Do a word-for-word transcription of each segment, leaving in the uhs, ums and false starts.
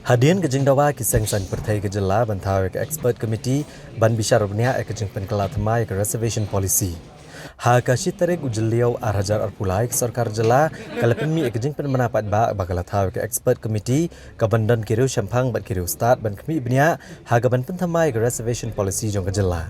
Hadien ka jingdawa ki seng saiñ pyrthei ka jylla ban thaw ïa ka expert committee ban bishar bniah ïa ka jingpynkylla thymmai ïa ka reservation policy. Ha ka shi tarik u Jylliew ar hajar arphew lai, ka sorkar jylla ka la pynmih ïa ka jingpynbna paidbah ba ka la thaw ïa ka expert committee ka ban don ki riew shemphang bad ki riew stad ban khmih bniah ha ka ban pynthymmai ïa ka reservation policy jong ka jylla.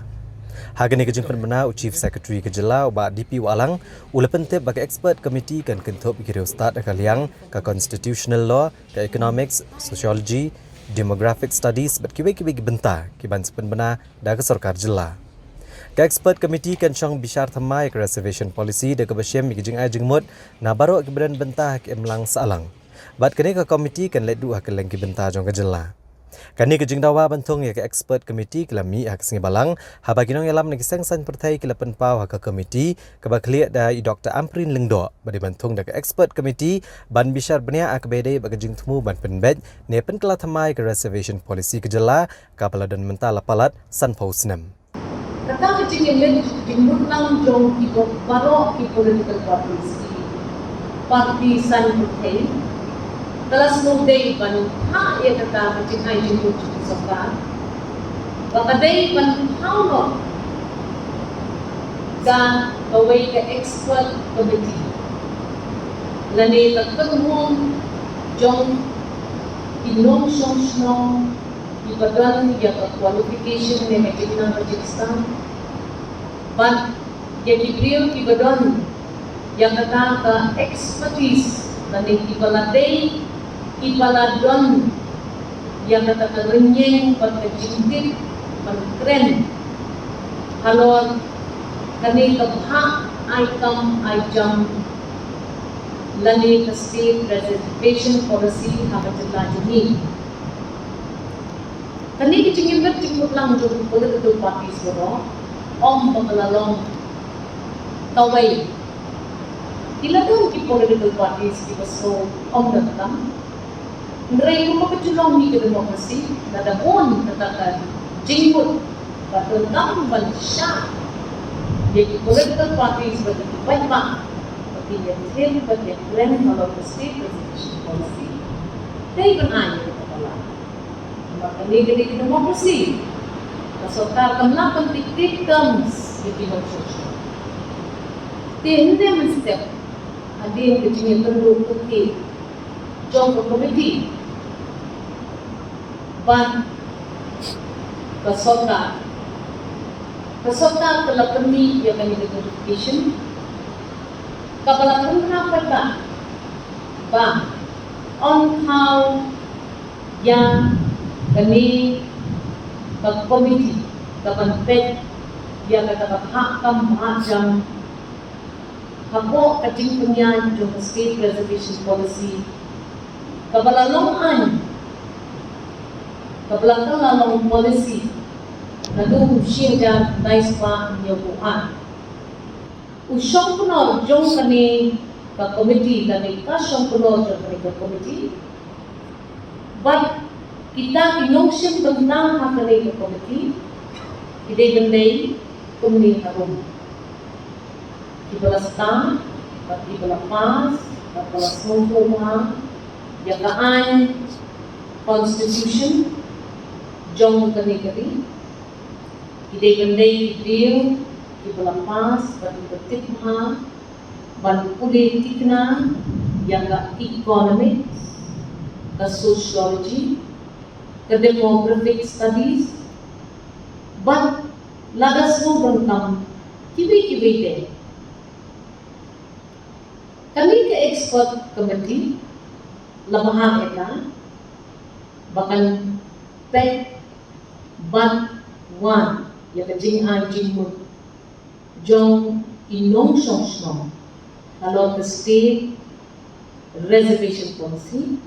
Ha kane ka jingpynbna, u Chief Secretary ka jylla, u Bah D P Wahlang, u la pyntip ba ka expert committee kan kynthup ïa ki riew stad ha ka liang ka constitutional law, ka economics, sociology, demographic studies bad kiwei kiwei ki bynta ki ban sa pynbna da ka sorkar jylla. Ka expert committee kan shong bishar thymmai ïa ka reservation policy da kaba shem ïa ki jingai jingmut na baroh kiba don bynta ha ka imlang sahlang. Bad kane ka committee kan leit duh ha kylleng ki bynta jong ka jylla. Kane ka jingdawa ban thung ïa ka expert committee ka la mih ha ka sngi Balang, haba ki nongïalam na ki seng saiñ pyrthei ki la pynpaw ha ka committee kaba khlieh da i Doctor Ampareen Lyngdoh ba dei ban thung da ka expert committee ban bishar bniah ha kaba ïadei bad ka jingthmu ban pynbeit ne pynkylla thymmai ïa ka reservation policy ka jylla kaba la don mynta la palat sanphew snem. Kata ka jingïamih jingmut lang jong kiba baroh ki political parties, ki party saiñ pyrthei, ka la sngewdei ban phah ïa kata ka jingai jingmut jong ka sorkar ba ka dei ban thaw noh da kawei ka expert committee lane ka kynhun jong ki nongshong shnong kiba don ïa ka qualification ne ka jingnang ka jingstad bad ïa ki briew kiba don ïa kata ka expertise lane kiba la dei kiba la don ïa kata ka rynïeng bad ka jingtip ban kren halor kane ka phah ai kam ai jam lane ka state reservation policy ha ka jylla jong ngi. Kane ka jingïamih jingmut lang jong ki political parties baroh ym ba ka la long kawei. Ki la don ki political parties kiba sngew ym donkam. Hynrei kumba ka ju long hi ka democracy, lada bun kata ka jingmut ba donkam ban shah ïa ki political parties bad ïa ki paidbah ba kin ïa thir bad ïa kren halor ka state reservation policy, dei ban ai ïa kata ka lad. Namar kane ka dei ka democracy. Ka sorkar kam lah ban dictate terms ïa ki nongshong shnong. Te hynne mynstep hadien ka jingïakynduh kyrkieh jong ka committee bad ka sorkar, ka sorkar ka la pynmih ïa kane ka notification kaba la pynbna paidbah ba yn thaw ïa kane ka committee kaban peit ïa kata ka phah kam phah jam hapoh ka jingpynïaid jong ka State Reservation Policy kaba la long aiñ, kaba la ka la long policy naduh u shi hajar khyndai spah hynñiewphew ar. U shongknor jong kane ka committee, kane ka shongknor jong kane ka committee, bad kita ki nongshim bynta ha kane ka committee ki dei ban dei kumne harum. Kiba la stad bad kiba la pass bad ba la sngewthuh bha ïa ka aiñ constitution jong kane ka ri. Ki dei ban dei ki briew kiba la pass bad kiba tip bha ban pule thikna ïa ka economics, ka sociology, ka demographic studies, bad lada sngewbha kam kiwei kiwei de. Kane ka expert committee la bha ïa ka ba kan peit bad wad ïa ka jingai jingmut jong ki nongshong shnong halor ka state reservation policy.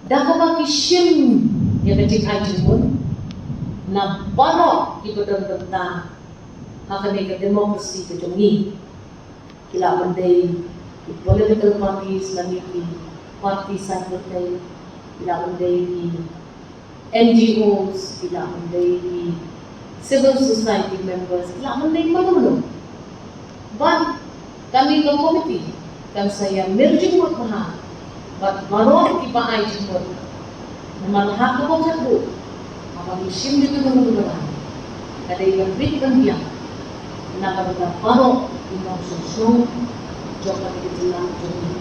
Da kaba ki shim ïa ka jingai jingmut na baroh kiba don bynta ha kane ka democracy ka jong ngi. Ki lah ban dei ki political parties lane ki party saiñ pyrthei, ki lah ban dei ki N G Os, ki lah ban dei ki civil society members, ki lah ban dei mano mano. Bad kane ka committee kan sa ïa mir jingmut bha bad baroh kiba ai jingmut Namar ha kaba khatduh, haba ngi shim ïa kano kano ka daw, ka dei ban bit ban biang na ka bynta baroh ki nongshong shnong jong kane ka jylla jong ngi.